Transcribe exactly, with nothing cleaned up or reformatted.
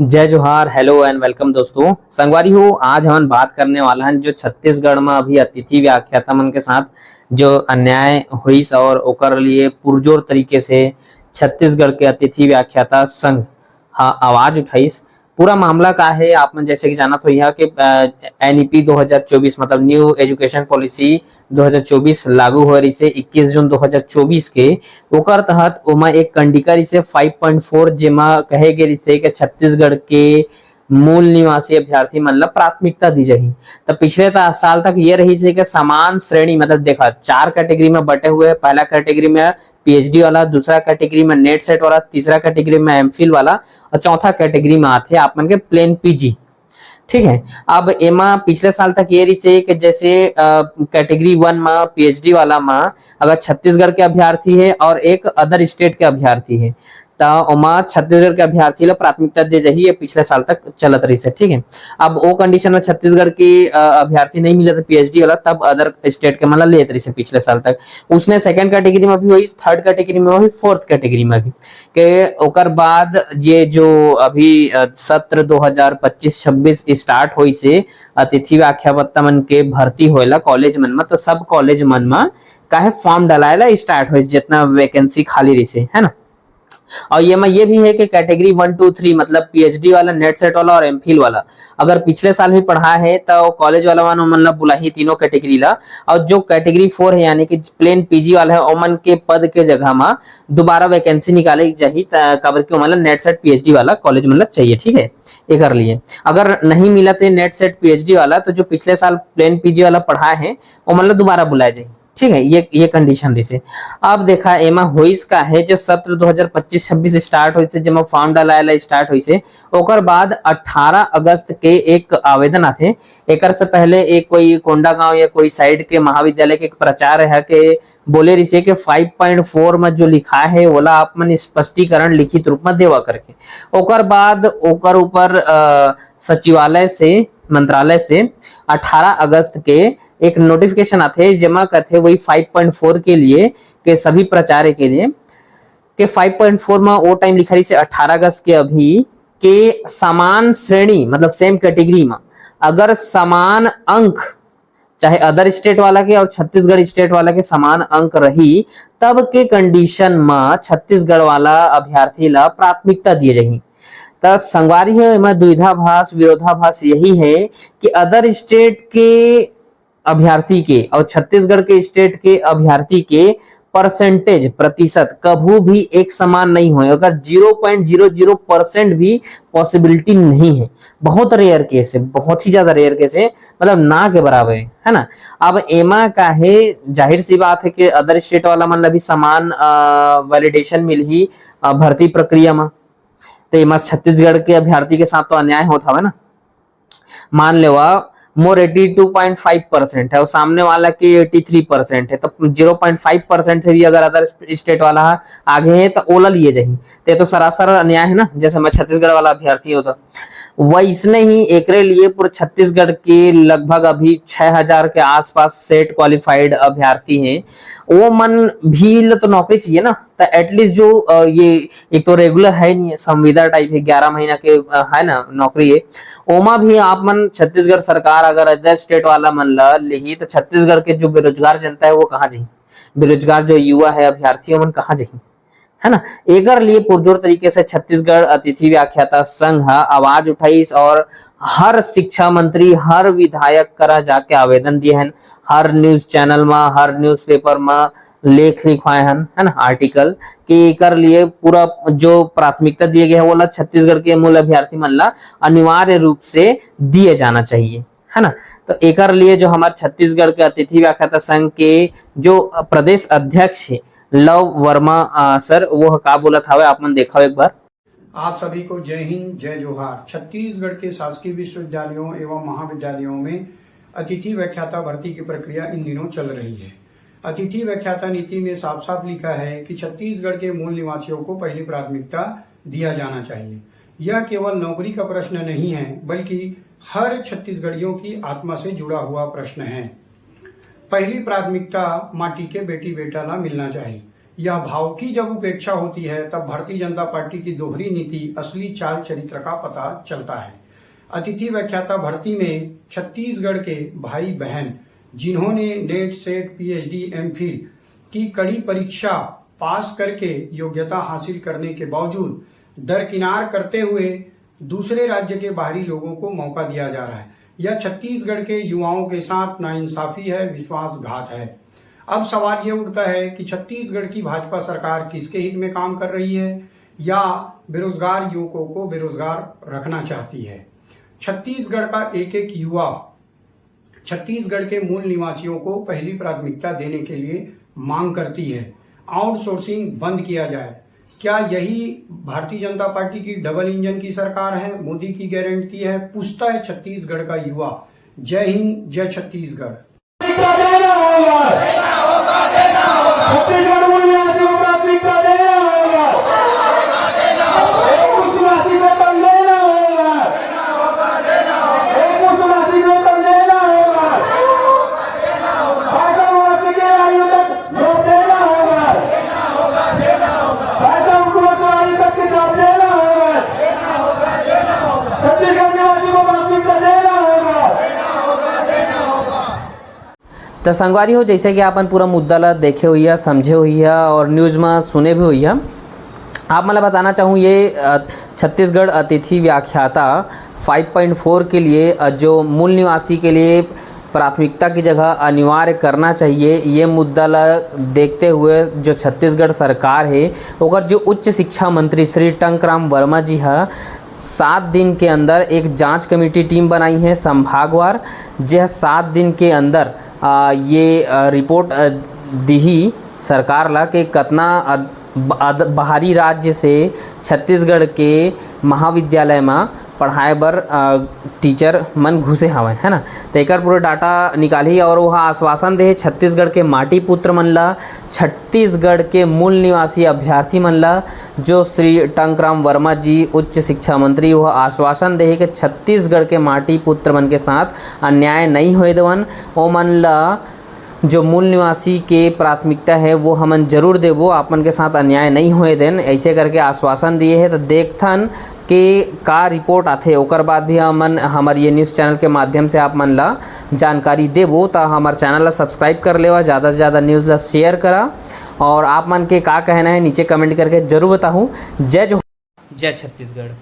जय जोहार, hello and welcome दोस्तों। संगवारी हो, आज हमन बात करने वाला हन जो छत्तीसगढ़ में अभी अतिथि व्याख्याता मन के साथ जो अन्याय होइस और ओकर लिए पुरजोर तरीके से छत्तीसगढ़ के अतिथि व्याख्याता संघ हा आवाज उठाइस। पूरा मामला का है, आप मन जैसे कि जानत होइहा कि एनईपी दो हज़ार चौबीस, मतलब न्यू एजुकेशन पॉलिसी दो हज़ार चौबीस लागू होए रहिसे इक्कीस जून दो हज़ार चौबीस के। ओकर तहत ओमा एक कंडिका रहिसे फ़ाइव पॉइंट फ़ोर, जेमा कहे गे रहिसे कि छत्तीसगढ़ के मूल निवासी अभ्यर्थी मन ला प्राथमिकता दी जाही। त पिछले त-, साल तक ये रहिसे कि समान श्रेणी, मतलब देखा, चार कैटेगरी में बटे हुए हैं। पहला कैटेगरी में पीएचडी वाला, दूसरा कैटेगरी में नेट सेट वाला, तीसरा कैटेगरी में एमफिल वाला और चौथा कैटेगरी में आथे आप मन के प्लेन पीजी। ठीक है, अब एमा पिछले साल तक ये रहिसे कि जैसे, अ, कैटेगरी वन में पीएचडी वाला में अगर छत्तीसगढ़ के अभ्यर्थी है और एक अदर स्टेट के अभ्यर्थी है, त ओमा छत्तीसगढ़ के अभ्यर्थी ला प्राथमिकता दे जाही, ये पिछले साल तक चलत रहिसे। ठीक है, अब ओ कंडीशन में छत्तीसगढ़ के, अ, अभ्यर्थी नहीं मिलत पीएचडी वाला, तब अदर स्टेट के मन ला लेत रहिसे पिछले साल तक। उसने सेकंड कैटेगरी में भी होइस, थर्ड कैटेगरी में होइस, फोर्थ कैटेगरी में भी। के ओकर बाद ये जो अभी, अ, सत्र दो हज़ार पच्चीस छब्बीस स्टार्ट होइसे, अतिथि व्याख्याता मन के भर्ती होएला कॉलेज मन में, तो सब कॉलेज मन में काहे फॉर्म डलाए ला स्टार्ट होइस, जितना वैकेंसी खाली रहिसे, है ना। और ये में ये भी है कि कैटेगरी वन, टू, थ्री, मतलब पीएचडी वाला, नेट सेट वाला और एमफिल वाला, अगर पिछले साल भी पढ़ा है, तो कॉलेज वाला मन, ओमन ला बुलाही तीनों कैटेगरी ला। और जो कैटेगरी फ़ोर है, यानी कि प्लेन पीजी वाला है, ओमन के पद के जगह में दोबारा वैकेंसी निकाले जाही, त-, काबर कि ओमन ला नेट सेट पीएचडी वाला कॉलेज मन ला चाहिए। ठीक है, एकर लिए अगर नहीं मिलत है नेट सेट पीएचडी वाला, तो जो पिछले साल प्लेन पीजी वाला पढ़ा है, ओमन ला दोबारा बुलाए जाही। ठीक है, ये, ये कंडीशन रहिसे। अब देखा, एमा होइस का है, जो सत्र दो हज़ार पच्चीस छब्बीस स्टार्ट होइसे, जेमा फॉर्म डलाए ला स्टार्ट होइसे, ओकर बाद अठारह अगस्त के एक आवेदन आथे। एकर से पहले एक कोई कोंडागांव या कोई साइड के महाविद्यालय के एक प्राचार्य है के बोले रहिसे कि फ़ाइव पॉइंट फ़ोर में जो लिखा है, ओला आप मन स्पष्टीकरण लिखित रूप में देवा करके। ओकर बाद ओकर ऊपर, अ, सचिवालय से, मंत्रालय से अठारह अगस्त के एक नोटिफिकेशन आथे, जेमा कथे वही फ़ाइव पॉइंट फ़ोर के लिए, के सभी प्राचार्य के लिए, के फ़ाइव पॉइंट फ़ोर में वो टाइम लिखा रहिसे अठारह अगस्त के अभी, के समान श्रेणी, मतलब सेम कैटेगरी में अगर समान अंक, चाहे अदर स्टेट वाला के और छत्तीसगढ़ स्टेट वाला के समान अंक रही, तब के कंडीशन में छत्तीसगढ़ वाला अभ्यर्थी ला प्राथमिकता दिए जाही। त संगवारी हो, एमा दुविधाभास, विरोधाभास यही है कि अदर स्टेट के अभ्यर्थी के और छत्तीसगढ़ के स्टेट के अभ्यर्थी के परसेंटेज, प्रतिशत, कभू भी एक समान नहीं होए। अगर zero point zero zero percent भी पॉसिबिलिटी नहीं है, बहुत रेयर केस है, बहुत ही ज्यादा रेयर केस है, मतलब ना के बराबर है, है ना। अब एमा का है, जाहिर सी बात है कि अदर स्टेट वाला मन ला भी समान वैलिडेशन मिलही, अ, भर्ती प्रक्रिया में। तो एमा छत्तीसगढ़ के अभ्यर्थी के साथ तो अन्याय होत हवे ना। मान लेवा, मोर eighty two point five percent है और सामने वाला के एटी थ्री परसेंट है, तो ज़ीरो पॉइंट फ़ाइव परसेंट से भी अगर अदर स्टेट वाला आगे है, तो ओला लिए जाही। ते तो सरासर अन्याय है ना, जैसे मैं छत्तीसगढ़ वाला अभ्यर्थी होता। वैसने ही एकरे लिए पूरे छत्तीसगढ़ के लगभग अभी छह हज़ार के आसपास सेट क्वालिफाइड अभ्यर्थी हैं, वो मन भी ल तो नौकरी चाहिए ना। तो एटलीस्ट जो, अ, ये एक तो रेगुलर है नहीं है, संविदा टाइप है, ग्यारह महीना के, अ, है ना नौकरी है, ओमा भी आप मन छत्तीसगढ़ सरकार अगर अदर स्टेट वाला मन ला लिही, तो छत्तीसगढ़ के जो बेरोजगार जनता है, वो कहाँ जाही? बेरोजगार जो युवा है, अभ्यर्थी, ओमन कहाँ जाही? है ना। एकर लिए पुरजोर तरीके से छत्तीसगढ़ अतिथि व्याख्याता संघ ह आवाज उठाइस और हर शिक्षा मंत्री, हर विधायक करा जाके आवेदन दिए हन, हर न्यूज चैनल मा, हर न्यूज़पेपर मा लेख लिखवाए हन, है ना, आर्टिकल, कि एकर लिए पूरा जो प्राथमिकता दिए गए है, वो ला छत्तीसगढ़ के मूल अभ्यर्थी मन ला अनिवार्य रूप से दिए जाना चाहिए, है ना। तो एकर लिए जो हमारे छत्तीसगढ़ के अतिथि व्याख्याता संघ के जो प्रदेश अध्यक्ष है लव वर्मा, अ, सर, वो का बोलत हवे, आप मन देखो एक बार। आप सभी को जय हिंद, जय जोहार। छत्तीसगढ़ के शासकीय विश्वविद्यालयों एवं महाविद्यालयों में अतिथि व्याख्याता भर्ती की प्रक्रिया इन दिनों चल रही है। अतिथि व्याख्याता नीति में साफ-साफ लिखा है कि छत्तीसगढ़ के मूल निवासियों को पहली प्राथमिकता दिया जाना चाहिए। यह केवल नौकरी का प्रश्न नहीं है, बल्कि हर छत्तीसगढ़ियों की आत्मा से जुड़ा हुआ प्रश्न है। पहली प्राथमिकता माटी के बेटी बेटा ला मिलना चाहिए। यह भाव की जब उपेक्षा होती है, तब भारतीय जनता पार्टी की दोहरी नीति, असली चाल चरित्र का पता चलता है। अतिथि व्याख्याता भर्ती में छत्तीसगढ़ के भाई बहन, जिन्होंने नेट, सेट, पीएचडी, एमफिल की कड़ी परीक्षा पास करके योग्यता हासिल करने के बावजूद दरकिनार करते हुए दूसरे राज्य के बाहरी लोगों को मौका दिया जा रहा है। यह छत्तीसगढ़ के युवाओं के साथ नाइंसाफी है, विश्वासघात है। अब सवाल ये उठता है कि छत्तीसगढ़ की भाजपा सरकार किसके हित में काम कर रही है, या बेरोजगार युवकों को बेरोजगार रखना चाहती है? छत्तीसगढ़ का एक एक युवा छत्तीसगढ़ के मूल निवासियों को पहली प्राथमिकता देने के लिए मांग करती है, आउटसोर्सिंग बंद किया जाए। क्या यही भारतीय जनता पार्टी की डबल इंजन की सरकार है, मोदी की गारंटी है? पूछता है छत्तीसगढ़ का युवा। जय हिंद, जय छत्तीसगढ़। त संगवारी हो, जैसे कि आपन पूरा मुद्दा ला देखे हुई है, समझे हुई है और न्यूज में सुने भी हुई है, आप मन ला बताना चाहूँ, ये छत्तीसगढ़ अतिथि व्याख्याता फाइव पॉइंट फोर के लिए जो मूल निवासी के लिए प्राथमिकता की जगह अनिवार्य करना चाहिए, ये मुद्दा ला देखते हुए जो छत्तीसगढ़ सरकार है, ओकर जो उच्च शिक्षा मंत्री श्री टंकराम वर्मा जी ह सात दिन के अंदर एक जांच कमेटी टीम बनाई है संभागवार, जेह सात दिन के अंदर आ, ये आ, रिपोर्ट आ, दिही सरकार ला कि कतना अद, अद, बाहरी राज्य से छत्तीसगढ़ के महाविद्यालय मा पढ़ाए बर आ, टीचर मन घुसे हवय, है ना। तो एकर पूरा डाटा निकालही और वह आश्वासन दे छत्तीसगढ़ के माटी पुत्र मन ला, छत्तीसगढ़ के मूल निवासी अभ्यर्थी मन ला, जो श्री टंकराम वर्मा जी उच्च शिक्षा मंत्री, वह आश्वासन दे कि छत्तीसगढ़ के माटी पुत्र मन के साथ अन्याय नहीं होए देवन। ओमन ला जो मूल निवासी के प्राथमिकता है, वो हमन जरूर देबो, आप मन के साथ अन्याय नहीं होए देन, ऐसे करके आश्वासन दिए है। तो देखथन के का रिपोर्ट आथे, ओकर बाद भी हमन हमर ये न्यूज चैनल के माध्यम से आप मन ला जानकारी देबो। तो हमर चैनल ला सब्सक्राइब कर लेवा, ज़्यादा से ज़्यादा न्यूज ला शेयर करा और आप मन के का कहना है नीचे कमेंट करके जरूर बताहू। जय जोहार, जय छत्तीसगढ़।